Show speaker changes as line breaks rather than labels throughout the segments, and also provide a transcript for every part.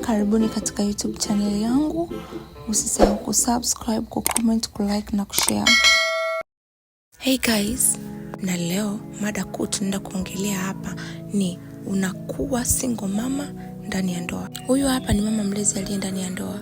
Karibuni katika YouTube channel yangu. Usisahau kusubscribe, kucomment, kulike na kushare. Hey guys, na leo mada kuu tunaenda kuongelea hapa ni unakuwa single mama ndani ya ndoa. Huyu hapa ni mama mlezi aliye ndani ya ndoa.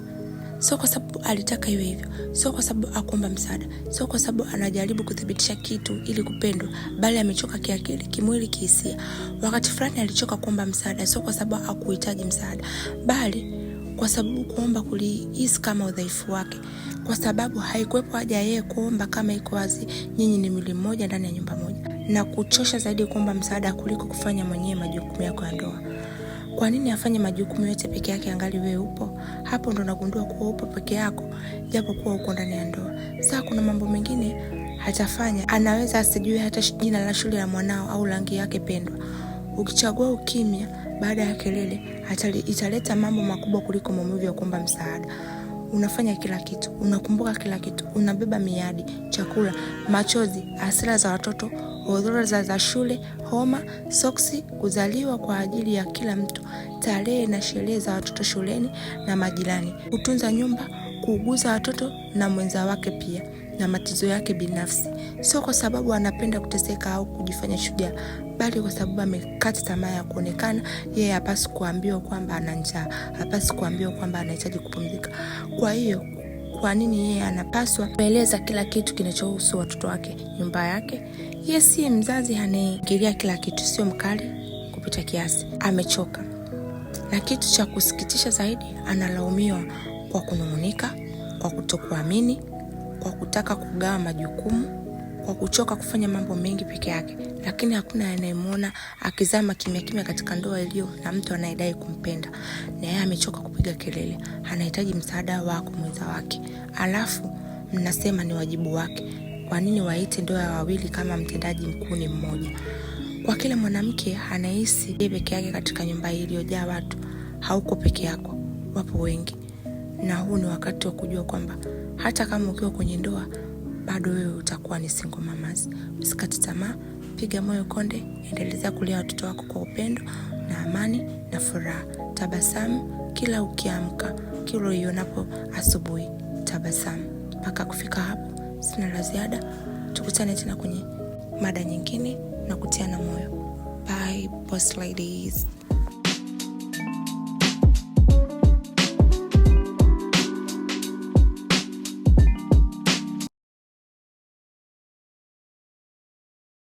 Sio kwa sababu alitaka iwe hivyo, sio kwa sababu akuomba msaada, sio kwa sababu anajaribu kuthibitisha kitu ili kupendwa, bali amechoka kiakili, kimwili, kihisia. Wakati fulani alichoka kuomba msaada, sio kwa sababu hakuhitaji msaada, bali kwa sababu kuomba kulihisi kama udhaifu wake, kwa sababu haikuwepo haja yeye kuomba kama iko wazi, nyinyi ni mwili mmoja ndani ya nyumba moja, na kuchosha zaidi kuomba msaada kuliko kufanya mwenyewe majukumu yako ya ndoa. Kwa nini afanye majukumu yote peke yake angali wewe upo? Hapo ndo nagundua kuwa upo peke yako, japo kuwa uko ndani ya ndoa. Sasa kuna mambo mengine hatafanya, anaweza asijue hata jina la shule ya mwanao au rangi yake pendwa. Ukichagua ukimya baada ya kelele, italeta mambo makubwa kuliko maumivu ya kuomba msaada. Unafanya kila kitu, unakumbuka kila kitu, unabeba miadi, chakula, machozi, hasira za watoto, orodha za shule, homa, soksi, kuzaliwa kwa ajili ya kila mtu, tarehe na sherehe za watoto shuleni na majirani, kutunza nyumba, kuuguza watoto na mwenza wake pia na matatizo yake binafsi. Sio kwa sababu anapenda kuteseka au kujifanya shujaa, bali kwa sababu amekata tamaa ya kuonekana. Yeye hapaswi kuambiwa kwamba ana njaa, hapaswi kuambiwa kwamba anahitaji kupumzika. Kwa hiyo kwa nini yeye anapaswa kueleza kila kitu kinachohusu watoto wake, nyumba yake? Yeye si mzazi anayeingilia kila kitu, sio mkali kupita kiasi, amechoka. Na kitu cha kusikitisha zaidi, analaumiwa kwa kunung'unika, kwa kutokuamini, kwa kutaka kugawa majukumu, kwa kuchoka kufanya mambo mengi peke yake, lakini hakuna anayemwona akizama kimya kimya katika ndoa iliyo na mtu anayedai kumpenda, na yeye amechoka kupiga kelele, anahitaji msaada wako mwenza wake, alafu mnasema ni wajibu wake. Kwa nini waite ndoa ya wawili kama mtendaji mkuu ni mmoja? Kwa kila mwanamke anahisi yeye peke yake katika nyumba iliyojaa watu, hauko peke yako, wapo wengi. Na huu ni wakati wa kujua kwamba hata kama ukiwa kwenye ndoa bado wewe utakuwa ni single mamas. Usikate tamaa, piga moyo konde, endeleza kulea watoto wako kwa upendo na amani na furaha. Tabasamu kila ukiamka, kila uionapo asubuhi, tabasamu. Mpaka kufika hapo, sina la ziada. Tukutane tena kwenye mada nyingine na kutiana moyo. Bye, boss ladies.